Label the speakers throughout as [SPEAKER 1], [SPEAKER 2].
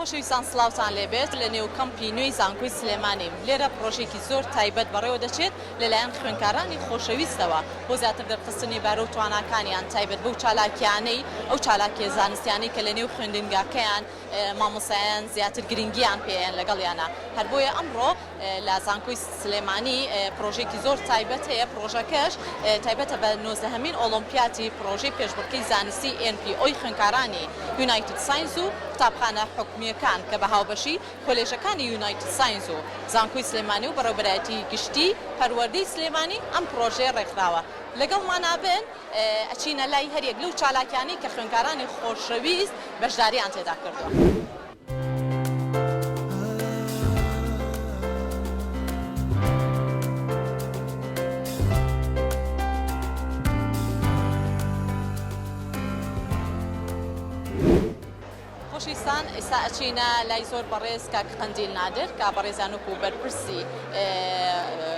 [SPEAKER 1] خۆشەویستان سڵاوتان لێبێت لە نێو کەمپی نوێی زانکۆی سلێمانیم لێرە پڕۆژەیەکی زۆر تایبەت بەڕێوە دەچێت لەلایەن خوێندکارانی خۆشەویستەوە بۆ زیاتر دەرخستنی بارە و تواناکانیان تایبەت بەو چالاکیانەی ئەو چالاکیە زانستیانەی کە لە نێو خوێندنگاکەیان مامۆستایان زیاتر گرنگیان پێیان لەگەڵیانە هەر بۆیە ئەمڕۆ لە زانکۆی سلێمانی پرۆژەیەکی زۆر تایبەت هەیە، پرۆژەکەش تایبەتە بە نۆزدەهەمین ئۆڵۆمپیاتی پرۆژەی پێشبڕکێی زانستی NPO ی خوێندکارانی یونایتد ساینس و قوتابخانە حکومییەکان کە بە هاوبەشی کۆلێژەکانی یونایتد ساینس و زانکۆی سلێمانی و بەڕێوەبەرایەتی گشتی پەروەردەی سلێمانی ئەم پرۆژەیە ڕێکخراوە. لەگەڵمانا بن ئەچینە لای هەریەک لەو چالاکیانەی کە خوێندکارانی خۆشەویست بەشداریان تێدا کردووە. خۆشەویستان ئێستا ئەچینە لای زۆر بەڕێز کاک قەندیل نادر کە بەڕێزیان وەکو بەرپرسی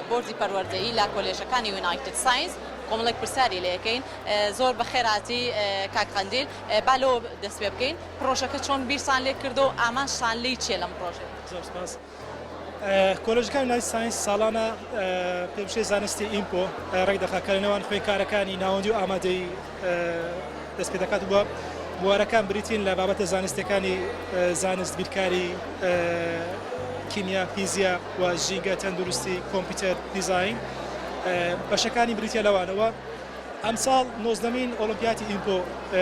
[SPEAKER 1] بۆردی پەروەردەیی لە کۆلێژەکانی یونایتد ساینس کۆمەڵێک پرسیاری لێ ئەکەین زۆر بەخێرهاتی کاک قەندیل با لەوە دەست پێ بکەین پڕۆژەکە چۆن بیرتان لێ کردەوە و ئامانجتان لێی چیە لەم پڕۆژەیە؟
[SPEAKER 2] زۆر سپاس. کۆلێژەکانی لایف ساینس ساڵانە پێبژێی زانستی ئیمپۆ ڕێک دەخات کە لە نێوان خوێندکارەکانی ناوەندی و ئامادەیی دەست پێ دەکات و بوارەکان بریتین لە بابەتە زانستیەکانی زانست، بیرکاری، کیمیا، فیزیا و ژینگە، تەندروستی، کۆمپیوتەر، دیزاین. بەشەکانی بریتیە لەوانەوە. ئەمساڵ نۆزدەمین ئۆڵۆمپیاتی ئیمپۆ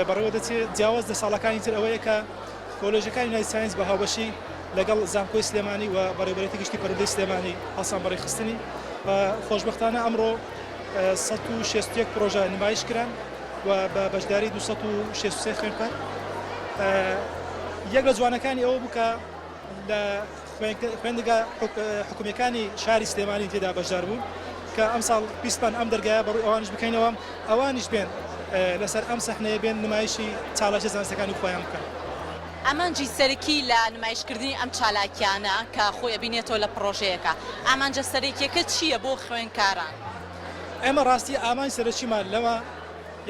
[SPEAKER 2] بەڕێوە دەچێت، جیاواز لە ساڵەکانی تر ئەوەیە کە کۆلێژەکانی لایف ساینس بە هاوبەشی لەگەڵ زانکۆی سلێمانی و بەڕێوەبەرێتی گشتی پەروەردەی سلێمانی هەڵسان بە ڕێکخستنی و خۆشبەختانە ئەمڕۆ 161 پرۆژە نمایش کران و بە بەشداری 263 خوێندکار یەک لە جوانەکانی ئەوە بوو کە لە خوێندگا حکومیەکانی شاری سلێمانی تێدا بەشدار بوون کە ئەمساڵ ویستمان ئەم دەرگایە بەڕووی ئەوانیش بکەینەوە ئەوانیش بێن لەسەر ئەم سەحنەیە بێن نمایشی چالاکیە زانستیەکانی خۆیان بکەن.
[SPEAKER 1] ئامانجی سەرەکی لە نمایشکردنی ئەم چالاکیانە کە خۆی ئەبینێتەوە لە پڕۆژەیەکە، ئامانجە سەرەکیەکە چییە بۆ خوێندکاران؟
[SPEAKER 2] ئێمە ڕاستی ئامانج سەرەکیمان لەوە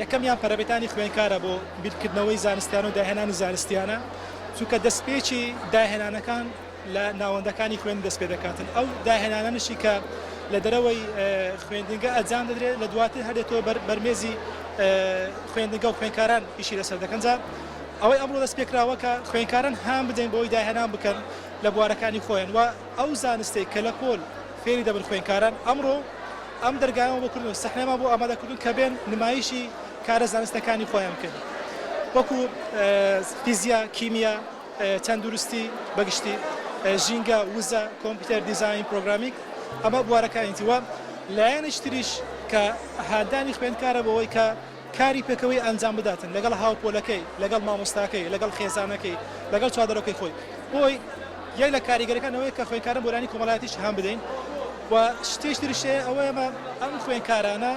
[SPEAKER 2] یەکەمیان پەرەپێدانی خوێندکارە بۆ بیرکردنەوەی زانستیانە و داهێنانی زانستیانە، چونکە دەستپێکی داهێنانەکان لە ناوەندەکانی خوێندن دەست پێدەکاتن، ئەو داهێنانانەشی کە لە دەرەوەی خوێندنگە ئەنجام دەدرێت لە دواتر هەر دێتەوە بەر بەرمێزی خوێندنگە و خوێندکاران ئیشی لەسەر دەکەن، جا ئەوەی ئەمڕۆ دەست پێکراوە کە خوێندکاران هان بدەین بۆ ئەوەی داهێنان بکەن لە بوارەکانی خۆیان و ئەو زانستەی کە لە پۆل فێری دەبن خوێندکاران ئەمڕۆ ئەم دەرگایەمان بۆ کردن و سەحنەمان بۆ ئامادە کردوون کە بێن نمایشی کارە زانستەکانی خۆیان بکەن وەکو فیزیا، کیمیا، تەندروستی بەگشتی، ژینگە، وزە، کۆمپیوتەر، دیزاین، پرۆگرامینگ ئەمە بوارەکانیتی و لایەنێکی تریش کە هاندانی خوێندکارە بۆ ئەوەی کە کاری پێکەوەی ئەنجام بداتن لەگەڵ هاوپۆلەکەی، لەگەڵ مامۆستاکەی، لەگەڵ خێزانەکەی، لەگەڵ چواردەورەکەی خۆی. بۆی یەک لە کاریگەریەکان ئەوەیە کە خوێندکاران بۆ لایەنی کۆمەڵایەتیش هان بدەین و شتێکی تریش هەیە ئەوەیە ئێمە ئەم خوێندکارانە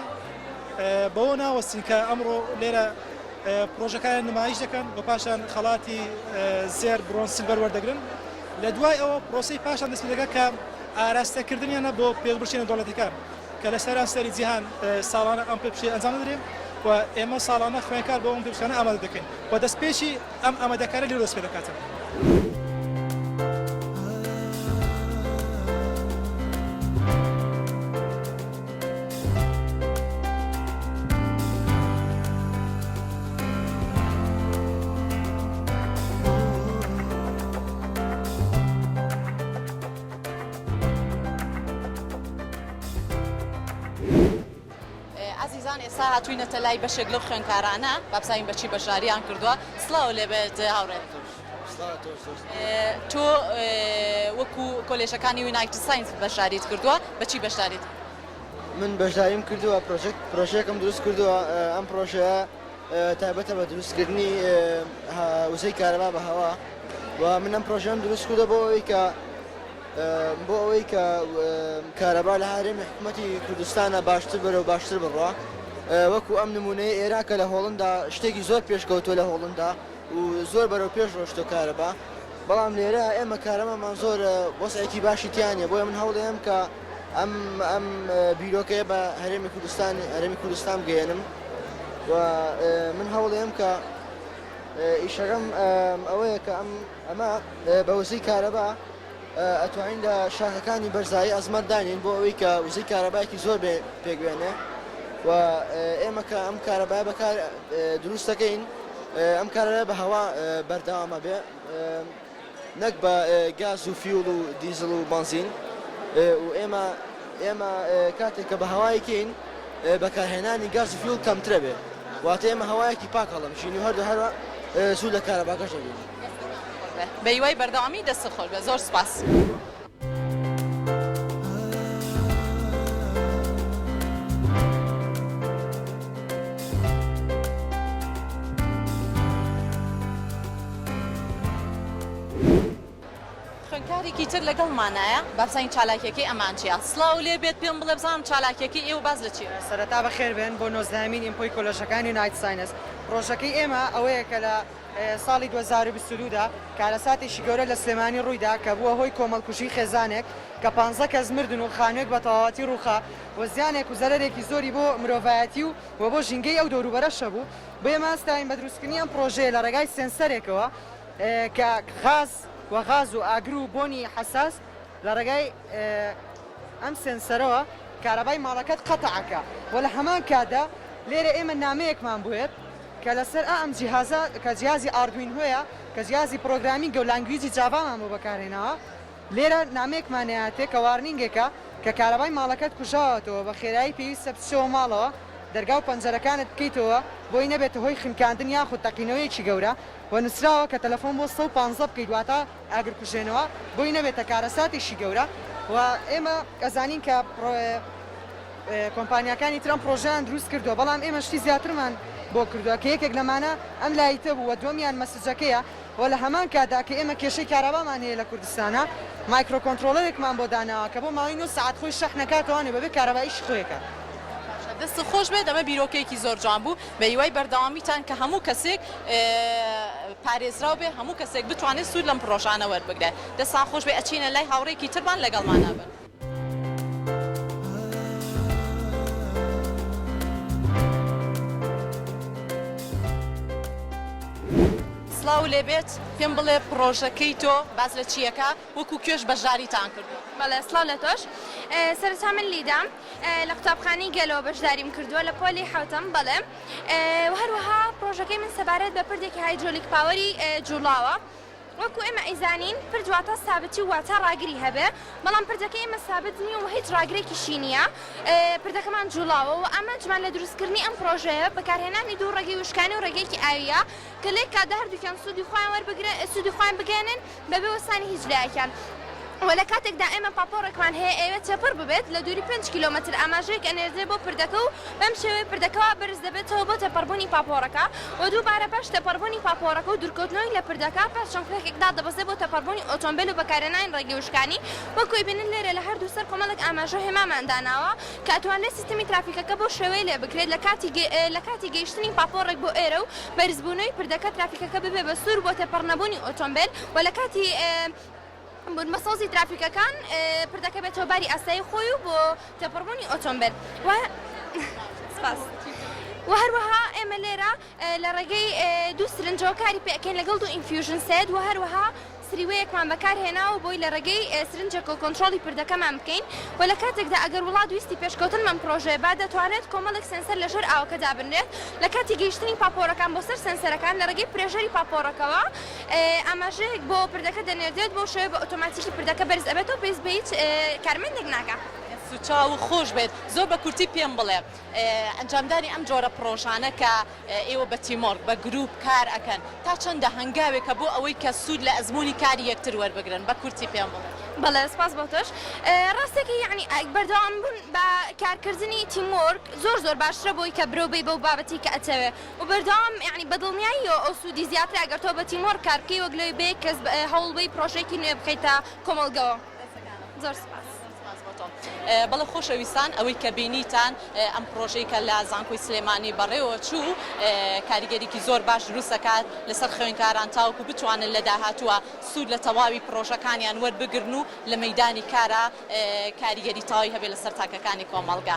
[SPEAKER 2] بەوە ناوەستین کە ئەمڕۆ لێرە پرۆژەکانیان نمایش دەکەن و پاشان خەڵاتی زێر، برۆنز، سلڤەر وەردەگرن. لە دوای ئەوە پرۆسەی پاشان دەست پێ دەکات کە ئاراستەکردنیانە بۆ پێشبڕکێ نێودەوڵەتیەکان. کە لە سەرانسەری جیهان ساڵانە ئەم پێپشکێیە ئەنجام دەدرێت و ئێمە ساڵانە خوێندکار بۆ ئەم پێپشکانە ئامادە دەکەین و دەستپێکی ئەم ئامادەکارە لێرەوە دەست پێ دەکاتن.
[SPEAKER 1] ئازیزان ئێستا هاتوینەتە لای بەشێک لەو خوێندکارانە با بزانین بەچی بەشداریان کردووە سڵاو لێبێت هاوڕێ تۆ وەکو کۆلێژەکانی یونایتد ساینس بەشداریت کردووە بەچی بەشداریت
[SPEAKER 3] من بەشداریم کردووە پرۆژێک پرۆژێکم دروست کردووە ئەم پرۆژەیە تایبەتە بە دروستکردنی وزەی کارەبا بە هەوا و من ئەم پرۆژەم دروست کردە بۆ ئەوەی کە بۆ ئەوەی کە کارەبا لە هەرێمی حکوومەتی کوردستانە باشتر بەرەو باشتر بڕوا وەکو ئەم نمونەیە ئێرا کە لە هۆڵندا شتێکی زۆر پێشکەوتووە لە هۆڵندا و زۆر بەرەو پێش ڕۆشتۆ کارەبا بەڵام لێرە ئێمە کارەبامان زۆر وەزعێکی باشی تیانە بۆیە من هەوڵێم کە ئەم ئەم بیرۆکەیە بە هەرێمی کوردستان هەرێمی کوردستان بگەیەنم و من هەوڵێم کە. ئیشەکەم ئەوەیە کە ئەم ئەمە بە وزەی کارەبا ئەتوانین لە شاخەکانی بەرزایی ئەزمەر دانین بۆ ئەوەی کە وزەی کارەبایەکی زۆر بێ پێک بێنێ و ئێمە کە ئەم کارەبایە بەکار دروست دەکەین ئەم کارەبای بە هەوا بەردەوامە بێ نەک بە گاز و fuel و دیزڵ و بەنزین و ئێمە ئێمە کاتێک کە بە هەوایکەین بەکارهێنانی گاز و fuel کەمترە بێ واتە ئێمە هەوایەکی پاک هەڵەمژین و هەردوو هەروە سوود لە کارەباکەش دەبینین.
[SPEAKER 1] بە هیوای بەردەوامی دەستت خۆش بێت زۆر سوپاس. خوێندکارێکی تر لەگەڵمانایە با بزانین چالاکیەکەی ئەمان چیە. سڵاو لێ بێت پێم بڵێ بزانم چالاکیەکەی ئێوە باس لە چیە؟
[SPEAKER 4] سەرەتا بەخێربێن بۆ نۆزدەهەمین ئیمپۆی کۆلێژەکانی یونایتد ساینس. پڕۆژەکەی ئێمە ئەوەیە کە لە ساڵی 2022 دا کارەساتێکی گەورە لە سلێمانی ڕوویدا کە بووە هۆی کۆمەڵکوژی خێزانێک کە پانزە کەس مردن و خانووێک بە تەواوەتی ڕووخا و زیانێک و زەرەرێکی زۆری بۆ مرۆڤایەتی و و بۆ ژینگەی ئەو دەوروبەرەش هەبوو. بۆیە ئێمە هەستاین بە دروستکردنی ئەم پڕۆژەیە لە ڕێگای سێنسەرێکەوە کە غاز و غاز و ئاگر و بۆنی حەساس لە ڕێگای ئەم سێنسەرەوە کارەبای ماڵەکەت قەتع ئەکا و لە هەمان کاتدا لێرە ئێمە نامەیەکمان بۆیەت کە لەسەر ئا ئەم جیهازە کە جیهازی Arduino یە کە جیهازی programming ە و language ی Java مان بۆ بەکارهێناوە لێرە نامەیەکمان ئەیاتێ کە warning ێکە کە کارەبای ماڵەکەت کوژاوەتەوە بە خێرایی پێویستە بچیەوە ماڵەوە دەرگا و پەنجەرەکانت بکەیتەوە بۆی نەبێتە هۆی خنکاندن یاخود تەقینەوەیەکی گەورە و نوسراوە کە تەلەفۆن بۆ 115 بکەیت واتە ئاگرکوژێنەوە بۆی نەبێتە کارەساتێکی گەورە و ئێمە ئەزانین کە کۆمپانیاکانی تر ئەم پڕۆژەیان دروست کردووە بەڵام ئێمە شتی زیاترمان بۆ کردووە کە یەکێک لەمانە ئەم light ە بوو و دووەمیان message ەکەیە و لە هەمان کاتدا کە ئێمە کێشەی کارەبامان هەیە لە کوردستانا microcontroller ێکمان بۆ داناوە کە بۆ ماوەی نۆ سەعات خۆی شەحنەکاتەوانێ بەبێ کارەبا ئیشی خۆی ئەکات.
[SPEAKER 1] باشە دەستت خۆش بێت ئەمە بیرۆکەیەکی زۆر جوان بوو بە هیوای بەردەوامیتان کە هەموو کەسێک پارێزراو بێ هەموو کەسێک بتوانێت سوود لەم پڕۆژانە وەربگرێت دەستان خۆش بێ ئەچینە لای هاوڕێیەکی ترمان لەگەڵمانا بن. سڵاو لێبێت پێم بڵێ پڕۆژەکەی تۆ باس لە چیەکە وەکو کوێش بەشداریتان کردووە؟
[SPEAKER 5] بەڵێ سڵاو لە تۆش سەرەتا من لیدام لە قوتابخانەی گەلەوە بەشداریم کردووە لە پۆلی حەوتەم بەڵێ و هەروەها پڕۆژەکەی من سەبارەت بە پردێکی hydraulic power ی جوڵاوە وەکو ئێمە ئەیزانین پرد واتە سابتی و واتە ڕاگری هەبێ بەڵام پردەکەی ئێمە سابت نییە و هیچ ڕاگرێکیشی نییە پردەکەمان جوڵاوە و ئامانجمان لە دروستکردنی ئەم پڕۆژەیە بەکارهێنانی دوو ڕێگەی وشکانی و ڕێگەیەکی ئاوییە کە لەیەک کاتدا هەردووکیان سوودی خۆیان وەربگرن سوودی خۆیان بگەیەنن بەبێ وەستانی هیچ لایەکیان. وە لە کاتێکدا ئێمە پاپۆڕێکمان هەیە ئەیەوێت تێپەڕ ببێت لە دووری پێنج کیلۆمەتر ئاماژەیەک ئەنێردرێ بۆ پردەکە و بەم شێوەیە پردەکە وا بەرز دەبێتەوە بۆ تێپەڕبوونی پاپۆڕەکە و دووبارە پاش تێپەڕبوونی پاپۆڕەکە و دوورکەوتنەوەی لە پردەکە پاش چەند خولەکێک دادەبەزێ بۆ تێپەڕبوونی ئۆتۆمبێل و بەکارهێنانی ڕێگەی وشکانی وەک ئەیبینن لێرە لە هەردوو سەر کۆمەڵێک ئاماژە و هێمامان داناوە کە ئەتوانرێت سیستمی ترافیکەکە بەو شێوەیە لێ بکرێت لە کاتی لە کاتی گەیشتنی پاپۆڕێک بۆ ئێرە و بەرزبوونەوەی پردەکە ترافیکەکە ببێ بە سوور بۆ تێپەڕنەبوونی ئۆتۆمبێل و لە کاتی بوون بە سەوزی ترافیکەکان پردەکە بێتەوە باری ئاسایی خۆی و بۆ تێپەڕبوونی ئۆتۆمبێل و سپاس. و هەروەها ئێمە لێرە لە ڕێگەی دوو سرنجەوە کاری پێ ئەکەین لەگەڵ دوو infusion set و هەروەها سریوەیەکمان بەکار هێناوە بۆی لە ڕێگەی سرنجێکەوە کۆنترۆڵی پردەکەمان بکەین و لە کاتێکدا ئەگەر وڵات ویستی پێشکەوتن بەم پڕۆژەیە با دەتوانرێت کۆمەڵێک سێنسەر لە ژێر ئاوەکە دابنرێت لە کاتی گەیشتنی پاپۆڕەکان بۆ سەر سێنسەرەکان لە ڕێگەی pressure ی پاپۆڕەکەوە ئاماژەیەک بۆ پردەکە دەنێردرێت بەو شێوەیە بە ئۆتۆماتیکی پردەکە بەرز ئەبێتەوە پێویست بە هیچ کارمەندێک ناکا.
[SPEAKER 1] دەست و چاوو خۆش بێت. زۆر بە کورتی پێم بڵێ ئەنجامدانی ئەم جۆرە پڕۆژانە کە ئێوە بە teamwork، بە گروپ کار ئەکەن تا چەندە هەنگاوێکە بۆ ئەوەی کە سوود لە ئەزموونی کاری یەکتر وەربگرن؟ بە کورتی پێم بڵێ.
[SPEAKER 5] بەڵێ سپاس بۆ تۆش. ڕاستەکەی یەعنی بەردەوام بوون بە کارکردنی teamwork زۆر زۆر باشترە بۆی کە برەو بەی بەو بابەتەی کە ئەتەوێ و بەردەوام یەعنی بە دڵنیاییەوە ئەو سوودی زیاترە ئەگەر تۆ بە teamwork کار بکەی وەک لەوەی بە یەک کەس هەوڵ بەی پڕۆژەیەکی نوێ بخەیتە کۆمەڵگەوە. زۆر سپاس.
[SPEAKER 1] سپاس بۆ تۆ. بەڵێ خۆشەویستان ئەوەی کە بینیتان ئەم پڕۆژەی کە لە زانکۆی سلێمانی بەڕێوە چوو کاریگەریکی زۆر باش دروست دەکات لەسەر خوێندکاران تاوەکو بتوانن لە داهاتووە سوود لە تەواوی پڕۆژەکانیان وەربگرن و لە مەیدانی کارا کاریگەری تەواوی هەبێت لەسەر تاکەکانی کۆمەڵگە.